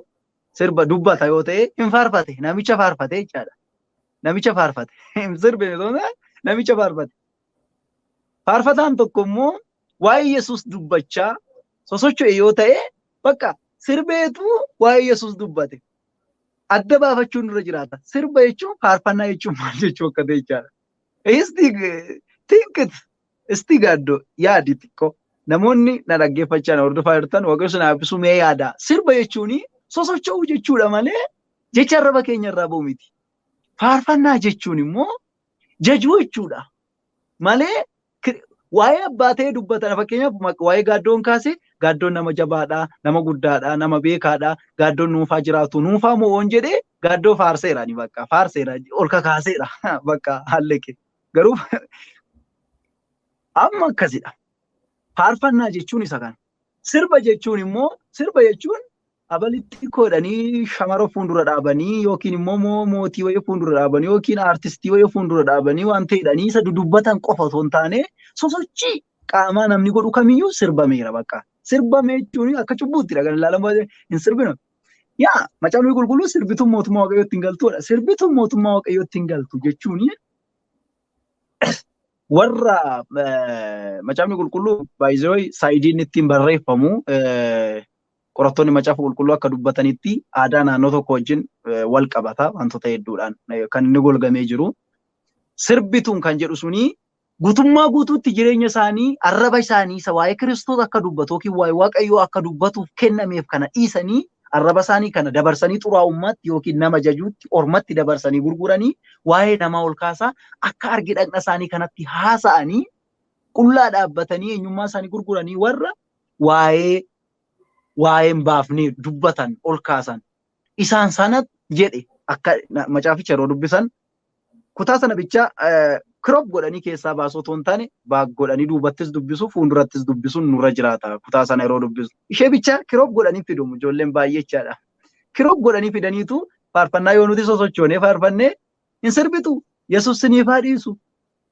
sirba dubbata yoo ta'e hin faarfate namicha faarfate jechaadha. Namicha faarfate. Hin sirbine osoo hin taane namicha faarfate. Faarfataan tokko immoo waa'ee Yesuus dubbachaa sosocho'e yoo ta'e bakka sirbeetu waa'ee Yesuus dubbate. Adda baafachuun irra jiraata. Sirba jechuun faarfannaa jechuun maal jechuu akka ta'e jechaadha. Isti think it. Isti gaaddoo yaadi xiqqoo. Namoonni na dhaggeeffachaa na hordofaa jirtan Waaqayyo isin haa eebbisu mee yaada. Sirba jechuun sosocho'uu jechuudha malee jecha arraba keenya irraa ba'u miti. Faarfannaa jechuun immoo jajuu jechuudha malee waa'ee abbaa ta'ee dubbatan fakkeenyaaf waa'ee gaaddoon kaase gaaddoon nama jabaadha, nama guddaadha, nama beekaadha, gaaddoon nuufaa jiraatu, nuufaa mo'oon jedhee gaaddoo faarseera ni bakka faarseera ol kakaaseera bakka haalleqe. Garuu amma akkasidha. Faarfannaa jechuun isa kana. Sirba jechuun immoo sirba jechuun abalitti kodhanii shamara fuuldura dhaabanii yookiin immoo mootii wayii fuuldura dhaabanii yookiin aartistii wayii fuuldura dhaabanii waan ta'edhanii isa dudubbatan qofa osoo hin taane sosochii qaamaa namni godhu kamiyyuu sirbameera bakka. Sirbame jechuun akka cubbuuttidha kan ilaalamu hin sirbinu. Yaa macaafni qulqulluu sirbituun mootummaa waaqayyootti hin galtuudha. Sirbituun mootummaa waaqayyootti hin galtu jechuun warra macaafni qulqulluu baay'ee saayidiin ittiin barreeffamu qorattoonni macaafa qulqulluu akka dubbatanitti aadaa naannoo tokko wajjin wal qabata wantoota hedduudhaan kan inni golgamee jiru. Sirbituun kan jedhu suni guutummaa guutuutti jireenya isaanii arraba isaanii isa waa'ee Kiristoos akka dubbatu yookiin waa'ee Waaqayyoo akka dubbatuuf kennameef kana dhiisanii arraba isaanii kana dabarsanii xuraa'ummaatti yookiin nama jajuutti ormatti dabarsanii gurguranii waa'ee namaa ol kaasaa akka argi dhaqna isaanii kanatti haasa'anii qullaa dhaabbatanii eenyummaa isaanii gurguranii warra waa'een baafnee dubbatan ol kaasan isaan sana jedhe akka macaaficha yeroo dubbisan kutaa sana bichaa kirop godhanii keessaa baasuu otoo hin taane baak godhanii duubattis dubbisu fuuldurattis dubbisuun nurra jiraata kutaa sana yeroo dubbisu. Ishee bichaa kirop godhanii fidumu ijoolleen baay'ee jechaadha. Kirop godhanii fidaniitu faarfannaa yoo nuti sosochoonee faarfannee hin sirbitu Yesuus siniif haa dhiisu.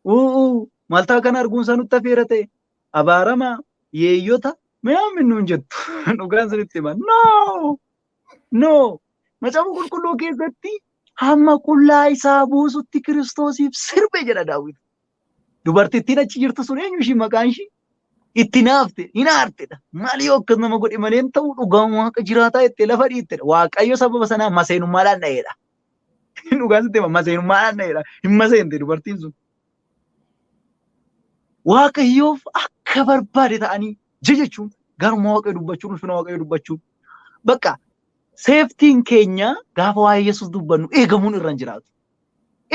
Uuu maaltaa kana arguun isaa nutti afeera ta'e abaaramaa yeeyyota minaamin nuun jettu dhugaan sinitti hima. No! No! Macaafa qulqulluu keessatti hamma qullaa isaa buusutti Kiristoosiif sirbe jedha Daawit. Dubartittiin achi jirtu sun eenyu ishii maqaan ishii? Itti naafte, hin aartedha. Maali yoo akkas nama godhe malee hin ta'u dhugaan waaqa jiraataa jettee lafa dhiittedha. Waaqayyo sababa sanaa maseenummaadhaan dha'eedha. Dhugaan sitti hima maseenummaadhaan dha'eedha. Hin maseente dubartiin sun. Waaqayyoof akka barbaade ta'anii jechuun garuma waaqayyo dubbachuun ulfina waaqayyo dubbachuun bakka seeftiin keenya gaafa waa'ee Yesuus dubbannu eegamuun irra hin jiraatu.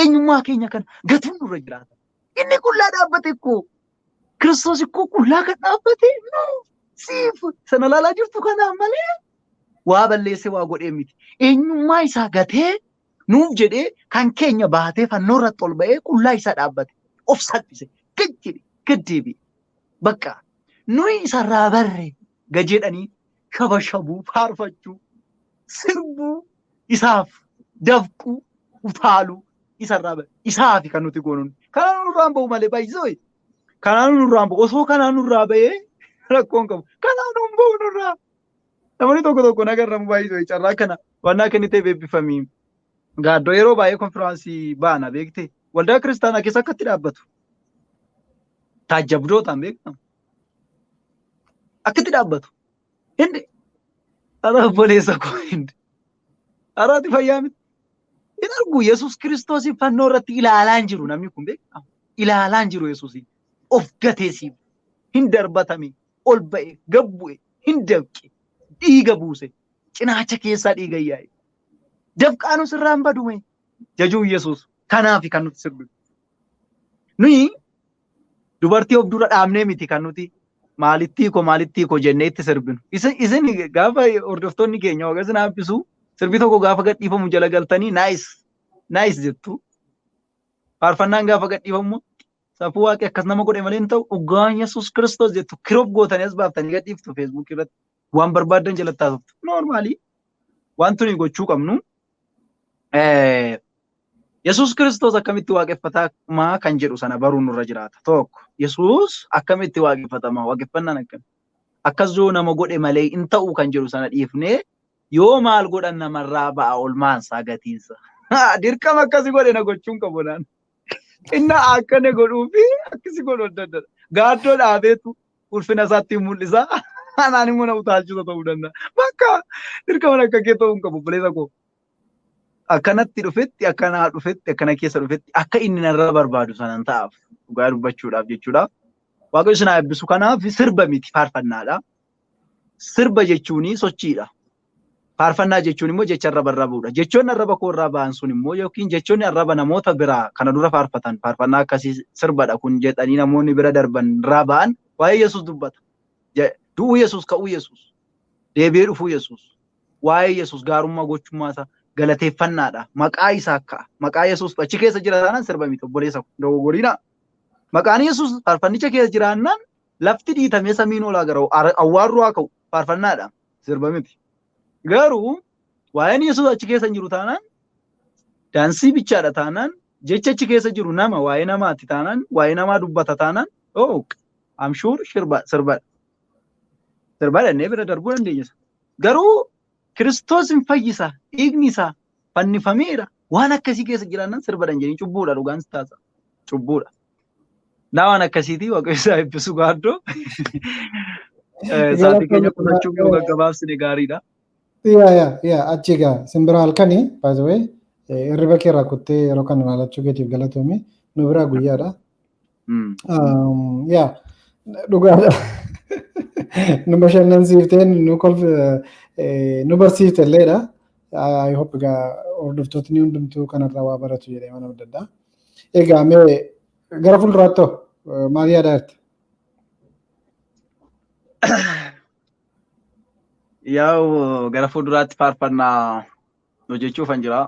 Eenyummaa keenya kana gatuun irra jiraata. Inni qullaa dhaabbate ikkoo Kiristoos ikkoo qullaa kan dhaabbate siif sana ilaalaa jirtu kanaaf malee waa balleessee waa godhee miti. Eenyummaa isaa gatee nuuf jedhee kan keenya baatee fannoo irratti ol ba'ee qullaa isaa dhaabbate. Of salphise. Gad jedhe gad deebi'e. Bakka nuyi isarraa barre gad jedhanii Shabashabuu, faarfachuu, sirbuu, isaaf dafquu, utaaluu isarraa bahe. Isaafi kan nuti goonuun. Kanaan nurraan bahu malee baay'isoo. Kanaan nurraan bahu. Osoo kanaan nurraa bahee rakkoon qabu. Kanaan nun bahu nurraa. Namoonni tokko tokko nagarramu baay'isoo carraa kana wannaa kennitee eebbifamii. Gaaddoo yeroo baay'ee konfiraansii baana beekte. Waldaa kiristaanaa keessa akkatti dhaabbatu. Taajjabdootaan beektamu. Akkatti dhaabbatu. Hindi. Ara obboleessa koo hindi. Ara ati fayyaa miti. Hin argu Yesuus Kiristoosiin fannoo irratti ilaalaa hin jiru namni kun beektamu. Ilaalaa hin jiru Yesuusiin. Of gateesiif. Hin darbatame. Ol ba'e. Gad bu'e. Hin dafqe. Dhiiga buuse. Cinaacha keessaa dhiiga yaa'e. Dafqaanus irraa hin badume. Jajuu Yesuus. Kanaaf kan nuti sirbinu. Nuyi dubartii of dura dhaabnee miti kan nuti maalittii koo maalittii koo jennee itti sirbinu. Isin gaafa hordoftoonni keenya waaqa isin haabbisu sirbi tokko gaafa gadhiifamu jala galtanii nice nice jettu. Faarfannaan gaafa gadhiifamu safuu waaqi akkas nama godhe malee hin ta'u dhugaa Yesuus Kiristoos jettu crop gootanii as baaftanii gadhiiftu Facebook irratti waan barbaaddan jalatti haasoftu. Normally wanti nuyi gochuu qabnu Yesuus Kiristoos akkamitti waaqeffatamaa kan jedhu sana baruun nurra jiraata. Tokko Yesuus akkamitti waaqeffatama? Waaqeffannaan akkami? Akkas yoo nama godhe malee hin ta'u kan jedhu sana dhiifnee yoo maal godhan namarraa ba'a olmaansaa gatiinsa. Dirqama akkasi godhe na gochuun qabu naan. Inna akkana godhuu fi akkasi godhu adda addadha. Gaaddoo dhaabeetu ulfina isaatti mul'isa. Anaan immoo na utaalchisa ta'uu danda'a. Bakka dirqama akka kee ta'uu hin qabu obboleessa koo. Akkanatti dhufetti, akkanaa dhufetti, akkana keessa dhufetti, akka inni narraa barbaadu sanan ta'aaf dhugaa dubbachuudhaaf jechuudha. Waaqayyo isin haa eebbisu. Kanaaf sirba miti faarfannaadha. Sirba jechuun sochiidha. Faarfannaa jechuun immoo jecha arraba irraa bu'uudha. Jechoonni arraba koo irraa ba'an sun immoo yookiin jechoonni arraba namoota biraa kana dura faarfatan faarfannaa akkasii sirbadha kun jedhanii namoonni bira darban irraa ba'an waa'ee Yesuus dubbata. Du'uu Yesuus, ka'uu Yesuus, deebi'ee dhufuu Yesuus, waa'ee Yesuus gaarummaa gochummaa isaa galateeffannaadha. Maqaa isaa ka'a. Maqaa Yesuus achi keessa jira taanaan sirba miti obboleessa koo. Dogoggoriina. Maqaan Yesuus faarfannicha keessa jiraannaan lafti dhiitamee samiin olaa gara awwaarru haa ka'u faarfannaadha. Sirba miti. Garuu waa'een Yesuus achi keessa hin jiru taanaan daansii bichaadha taanaan jecha achi keessa jiru nama waa'ee namaati taanaan waa'ee namaa dubbata taanaan oh, I'm sure sirba sirbadha. Sirbadha innee bira darbuu dandeenya. Garuu Kiristoos hin fayyisa dhiigni isaa fannifameera waan akkasii keessa jiraannaan sirbadha hin jedhin cubbuudha dhugaan si taasa. Cubbuudha. Naa waan akkasiitii Waaqayyo isaa eebbisu gaaddoo. Sa'aatii keenya qusachuuf yoo gaggabaabsine gaariidha. Yaa, achi egaa simbira halkanii, by the way, hirriba kee irraa kuttee yeroo kana ilaalachuu keetiif galatoomi. Nu biraa guyyaadha. Yaa, dhugaadha. Nu bashannansiiftee nu kolf nu barsiifte illeedha. I hope egaa hordoftootni hundumtuu kanarraa waa baratu jedhee mana adda addaa. Egaa mee gara fuulduraatti hoo maal yaadaa jirta? Yaa'u gara fuulduraatti faarfannaa hojjechuufan jira.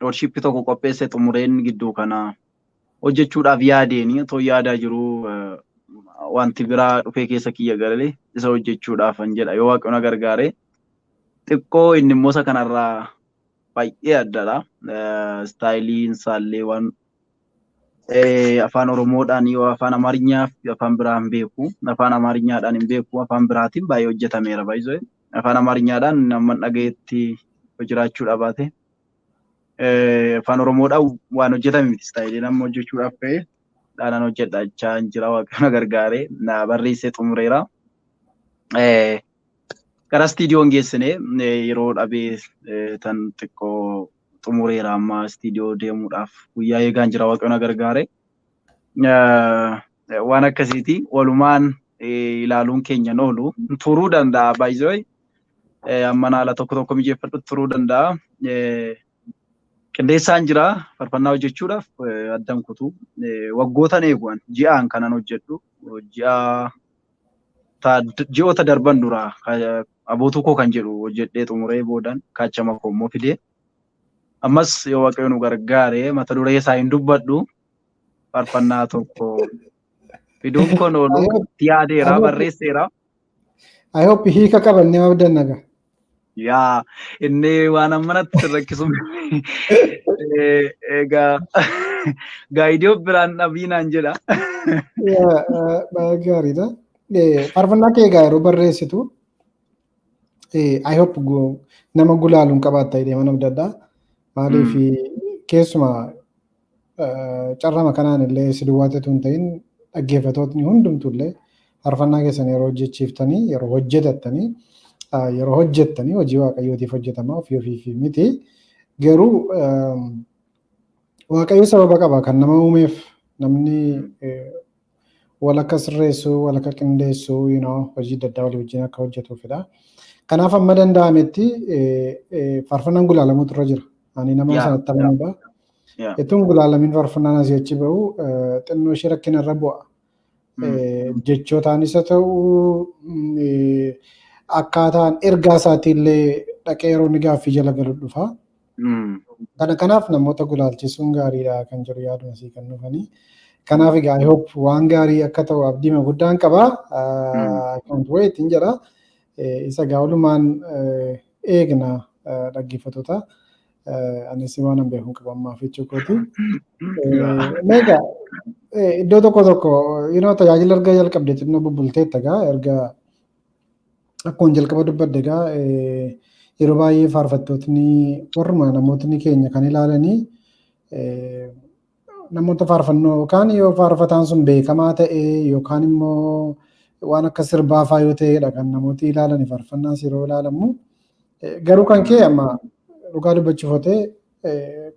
Worship tokko qopheesse xumureen gidduu kana hojjechuudhaaf yaadeen otoo yaadaa jiru wanti biraa dhufee keessa kiyya galee isa hojjechuudhaafan jedha yoo Waaqayyo na gargaare. Xiqqoo inni immoo isa kanarraa baay'ee addadha. Styleiin isaallee waan afaan Oromoodhaan yoo afaan Amaarinyaa fi afaan biraa hin beeku. Afaan Amaarinyaadhaan hin beeku. Afaan biraatiin baay'ee hojjetameera baay'ee. Afaan Amaarinyaadhaan amma dhagayetti jiraachuu dhabaate. Afaan Oromoodhaan waan hojjetame miti styleiin amma hojjechuudhaaf ka'e. Dhaanan hojjedha jechaa hin jira Waaqayyo na gargaare na barreessee xumureera. Gara istiidiyoon geessine yeroo dhabee tan xiqqoo xumureera amma istiidiyoo deemuudhaaf guyyaa eegaan jira Waaqayyo na gargaare. Waan akkasiiti walumaan ilaaluun keenya hin oolu turuu danda'a baay'ee amma haala tokko tokko mijeeffadhu turuu danda'a. Qindeessaan jira faarfannaa hojjechuudhaaf addan kutu waggootan eeguan ji'aan kanan hojjedhu ji'oota darban dura abootuu koo kan jedhu hojjedhee xumuree boodan kaachama koo immoo fidee ammas yoo Waaqayyo nu gargaare mata duree isaa hin dubbadhu faarfannaa tokko fiduun kun oolu yaadeera barreesseera. I hope hiika qaban nama abdanna gaa. Yaa, inni waan ammanatti rakkisu egaa gaayidii biraan dhabiinaan jedha. Baay'ee gaariidha. Faarfannaa kee egaa yeroo barreessitu I hope nama gulaaluun qabaatta jedhee mana abdadha. Maaliif keessumaa carrama kanaan illee si duwwaatatu hin ta'in dhaggeeffatootni hundumtu illee faarfannaa keessan yeroo hojjechiiftanii, yeroo hojjetattanii, yeroo hojjettanii hojii Waaqayyootiif hojjetama, ofii ofiif miti. Garuu Waaqayyo sababa qaba kan nama uumeef, namni wal akka sirreessu, wal akka qindeessu, hojii adda addaa walii wajjin akka hojjetuufidha. Kanaaf amma danda'ametti faarfannaan gulaalamuutu irra jira. Ani nama sanatti amanudha. Ittuun gulaalamiin faarfannaan asii achi bahu xinnoo ishee rakkina irra bu'a. Jechootaanis haa ta'u, akkaataan ergaa isaatiillee dhaqee yeroo inni gaaffii jala galu dhufa. Kanaaf namoota gulaalchisuun gaariidha kan jedhu yaaduma sii kan dhufanii. Kanaaf egaa I hope waan gaarii akka ta'u abdiima guddaan qaba. I can't wait hin jedha. Isa egaa walumaan eegna, dhaggeeffattoota. Anis waan an beeku qaba ammaaf jechuu kooti. Meegaa iddoo tokko tokko yeroo tajaajila erga jalqabde xinnoo bubbulteetta egaa, erga akkuma jalqaba dubbadde egaa yeroo baay'ee faarfattootni warruma namootni keenya kan ilaalanii namoota faarfannoo yookaan yoo faarfataan sun beekamaa ta'e yookaan immoo waan akka sirbaa faa yoo ta'edha kan namooti ilaalan faarfannaas yeroo ilaalamu. Garuu kan kee amma dhugaa dubbachuuf ta'e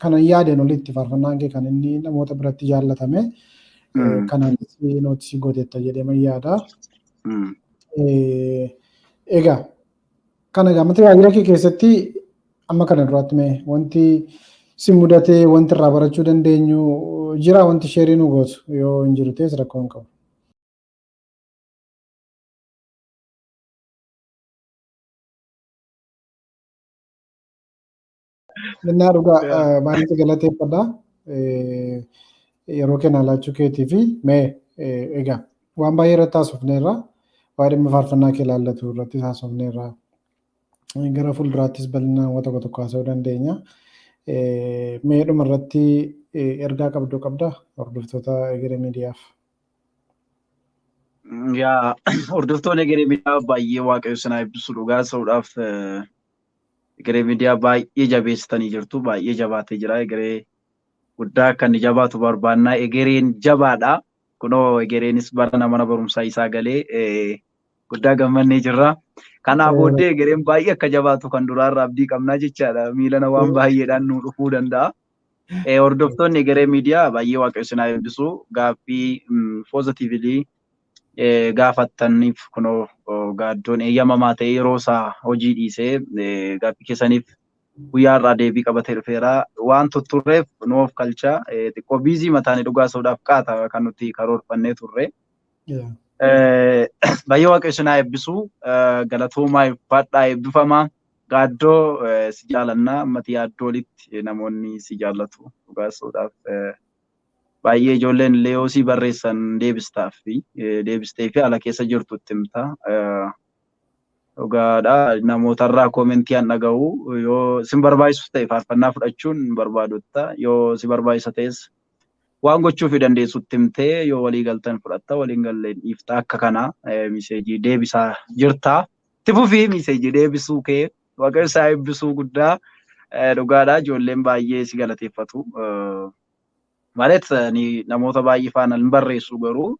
kanan yaadeen olitti faarfannaan kee kan inni namoota biratti jaallatame, kanaan nootisii gooteetta jedhee yaada. Egaa kana egaa tajaajila kee keessatti amma kana duraatti mee wanti si mudatee, wanti irraa barachuu dandeenyu jira, wanti share nu gootu yoo hin jiru ta'es rakkoo hin qabu. Innaa dhugaa baay'ee galateeffadha. Yeroo kennaa laachuu keetii fi mee egaa waan baay'ee irratti haasofneerra. Waa'ee dhimma faarfannaa kee ilaallatu irratti haasofneerra. Gara fuulduraattis bal'inaan waan tokko tokko haasa'uu dandeenya. Mee dhuma irratti ergaa qabdu qabda hordoftoota Egeree Miidiyaaf? Yaa, hordoftoonni Egeree Miidiyaa, baay'ee Waaqayyo sinaa eebbisu. Dhugaa ta'uudhaaf Egeree Miidiyaa baay'ee jabeessitanii jirtu. Baay'ee jabaatee jira. Egeree guddaa akka inni jabaatu barbaannaa. Egereen jabaadha. Kunoo Egereenis bara mana barumsaa isaa galee guddaa gammannee jirra. Kanaa booddee Egereen baay'ee akka jabaatu kan duraarraa abdii qabnaa jechaadha. Miilana waan baay'eedhaan nu dhufuu danda'a. Hordoftoonni Egeree Miidiyaa, baay'ee Waaqayyo sinaa eebbisu. Gaaffii positively gaafattaniif kunoo gaaddoon eeyyamamaa ta'e yeroo isaa hojii dhiisee gaaffii keessaniif guyyaa irraa deebii qabatee dhufeera. Waan tutturreef nu of kalcha, xiqqoo busy mataanii dhugaa ta'uudhaaf qaata kan nuti karoorfannee turre. Baay'ee Waaqayyo sinaa eebbisu. Galatoomaa, fadhaa, eebbifamaa. Gaaddoo, si jaalannaa, ammati yaaddoo olitti namoonni si jaallatu dhugaa ta'uudhaaf. Baay'ee ijoolleen illee yoo si barreessan deebistaaf fi deebistee fi haala keessa jirtu itti himta. Dhugaadha, namootarraa comment an dhaga'u, yoo sin barbaachisu ta'e faarfannaa fudhachuun hin barbaadutta, yoo si barbaachisa ta'es waan gochuuf dandeessutti himtee yoo walii galtan fudhatta, waliin galleen dhiifta, akka kana message deebisaa jirta. Itti fufii message deebisuu kee, Waaqayyo isaa eebbisuu guddaa. Dhugaadha, ijoolleen baay'ee si galateeffatu. ማለት namoota baay'ee faana hin barreessu, garuu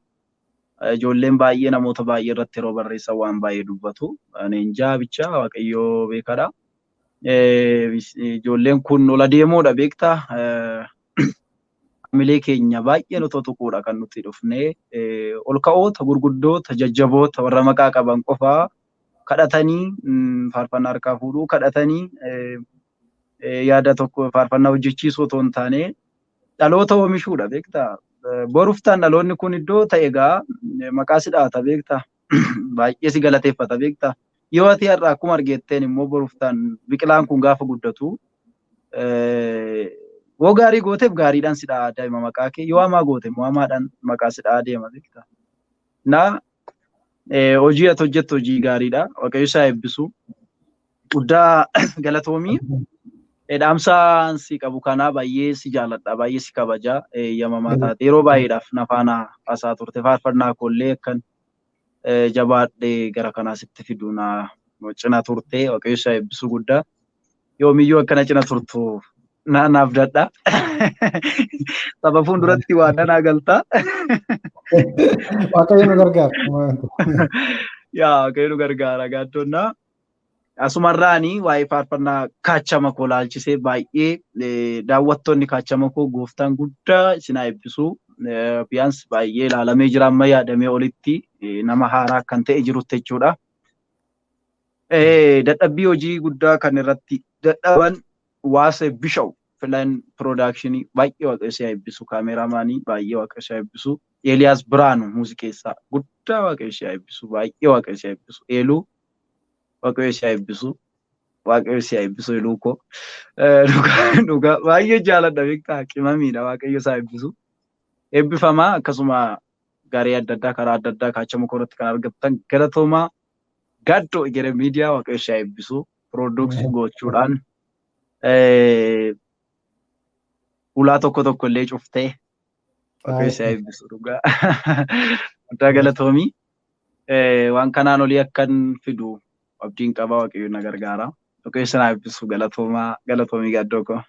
ijoolleen baay'ee namoota baay'ee irratti yeroo barreessan waan baay'ee dubbatu. Ani injaa bicha Waaqayyoo beekadha. Ijoolleen kun ol adeemoodha, beektaa. Hamilee keenya baay'ee nuti tuquudha kan nuti dhufnee, ol ka'oota, gurguddoota, jajjaboota, warra maqaa qaban qofaa kadhatanii faarfannaa harkaa fuudhuu kadhatanii yaada tokko faarfannaa hojjechiisuu otoo hin taane dhaloota oomishuudha, beektaa. Boruftaan dhaloonni kun iddoo ta'e egaa maqaa si dhaata, beektaa. Baay'ee si galateeffata, beektaa. Yoo ati har'a akkuma argetteen immoo boruftaan biqilaan kun gaafa guddatu yoo gaarii gooteef gaariidhaan si dhahaa deema maqaa kee, yoo hamaa goote immoo hamaadhaan maqaa si dhahaa deema, beektaa. Na Hojii ati hojjettu hojii gaariidha. Waaqayyo isaa eebbisu. Guddaa galatoomii. Dhaamsa si qabu kanaa baay'ee si jaaladha, baay'ee si kabaja. Eeyyamamaa taate yeroo baay'eedhaaf na faana haasaa turte. Faarfannaa koollee akkan jabaadhee gara kanaa sitti fidu na cina turte. Waaqayyo isaa eebbisu guddaa. Yoomiyyuu akkana cina turtu naaf dadha. Saba fuulduratti waa danaa galta. Waaqayyo nu gargaara. Yaa, Waaqayyo nu gargaara gaaddoonnaa. Asumarraanii waa'ee faarfannaa Kaachama koo laalchisee baay'ee daawwattoonni Kaachama koo gooftaan guddaa isin haa eebbisu. Biyyaans baay'ee ilaalamee jira amma yaadamee olitti nama haaraa kan ta'e jirutti jechuudha. Dadhabbii hojii guddaa kan irratti dadhaban Waasee Bishaw Filan Production baay'ee Waaqayyo si haa eebbisu. Kaameraamaanii baay'ee Waaqayyo si haa eebbisu. Eeliyaas Biraanu muuziqeessaa guddaa Waaqayyo si haa eebbisu. Baay'ee Waaqayyo si haa eebbisu. Eeluu, Waaqayyo si haa eebbisu. Waaqayyo si haa eebbisu, Eeluu koo. Dhugaa baay'ee jaaladha, beektaa, qimamiidha, Waaqayyo si haa eebbisu. Eebbifamaa. Akkasuma garee adda addaa karaa adda addaa Kaachama koo irratti kan argattan galatoomaa. Gaddoo Egeree Miidiyaa Waaqayyo si haa eebbisu. Produce gochuudhaan ulaa tokko tokko illee cuftee Waaqayyo si haa eebbisu dhugaa. Guddaa galatoomii. Waan kanaan olii akkan fidu abdiin qaba, Waaqayyo na gargaara. Waaqayyo si haa eebbisu, galatoomaa, galatoomii gaddoo koo.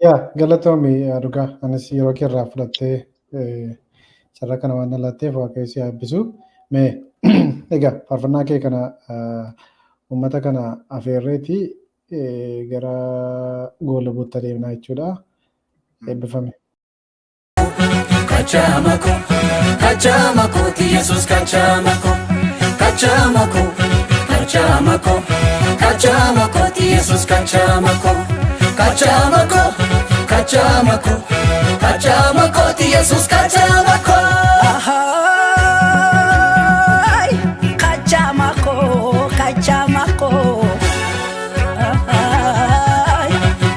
Yaa, galatoomii dhugaa, anis yeroo kee irraa fudhattee carraa kana waan laatteef Waaqayyo si haa eebbisu. Mee egaa faarfannaa kee kana uummata kana afeerreeti gara goolabuutti adeemnaa jechuudha. Eebbifame. Kachamako, kachamako, ti Yesus kachamako, kachamako, kachamako, kachamako, ti Yesus kachamako, kachamako, kachamako, kachamako, ti Yesus kachamako. Ay, kachamako, kachamako. Ay,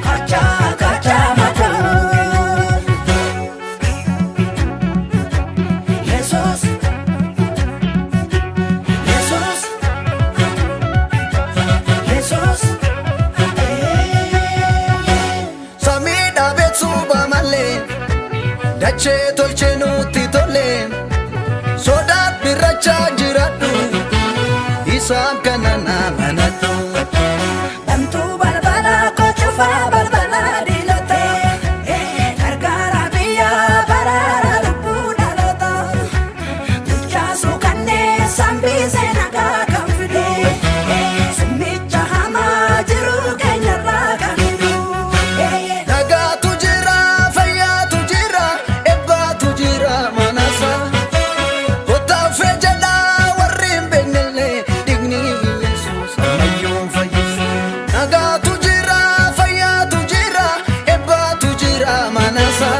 kacha, kachamako. Jesus, Jesus, Jesus. Samii dhaabee suuba malee dachee tolchee nutti tole, sodaa birrachaa jiraadhu, isaan kana namanadhu. Dhamtuu balbala koo cufaa balbala diinota. Gargaara biyya baraara lubbuu dhaloota. Bulchaasuu kanneen sambisee nagaa kan fidu. Summicha hamaa jiru keenyarraa kan hidu. Nagaatu jira, fayyaatu jira, eebbaatu jira manasa. Kottaaffee jedhaa warri hin beeknellee, dhiigni Yesuus ammayyuu fayyisa. Nagaatu jira, fayyaatu jira, eebbaatu jira manasa.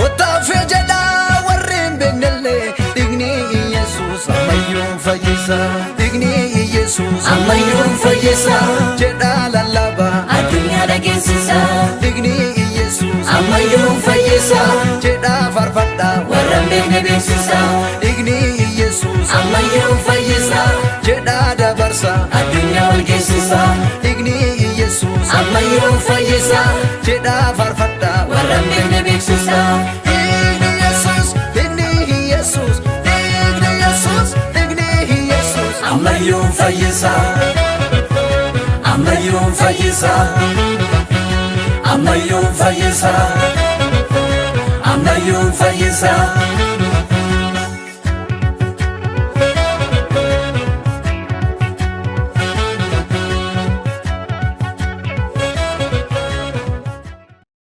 Kottaaffee jedhaa warri hin beeknellee, dhiigni Yesuus ammayyuu fayyisa. Dhiigni Yesuus Ammayyuu fayyisa. jedhaa lallabaa. Addunyaa dhageessisa. Dhiigni Yesuus Ammayyuu fayyisa. jedhaa faarfadhaa. Warra hin beekne beeksisa. Dhiigni Yesuus Ammayyuu fayyisa. jedhaa dabarsa. Addunyaa wal geessisa. Dhiigni Yesuus Ammayyuu fayyisa. jedhaa faarfadhaa. Warra hin beekne beeksisa. Dhiigni Yesuus, dhiigni Yesuus, dhiigni Yesuus, dhiigni Yesuus. Ammayyuu fayyisa. Ammayyuu fayyisa. Ammayyuu fayyisa. Ammayyuu fayyisa.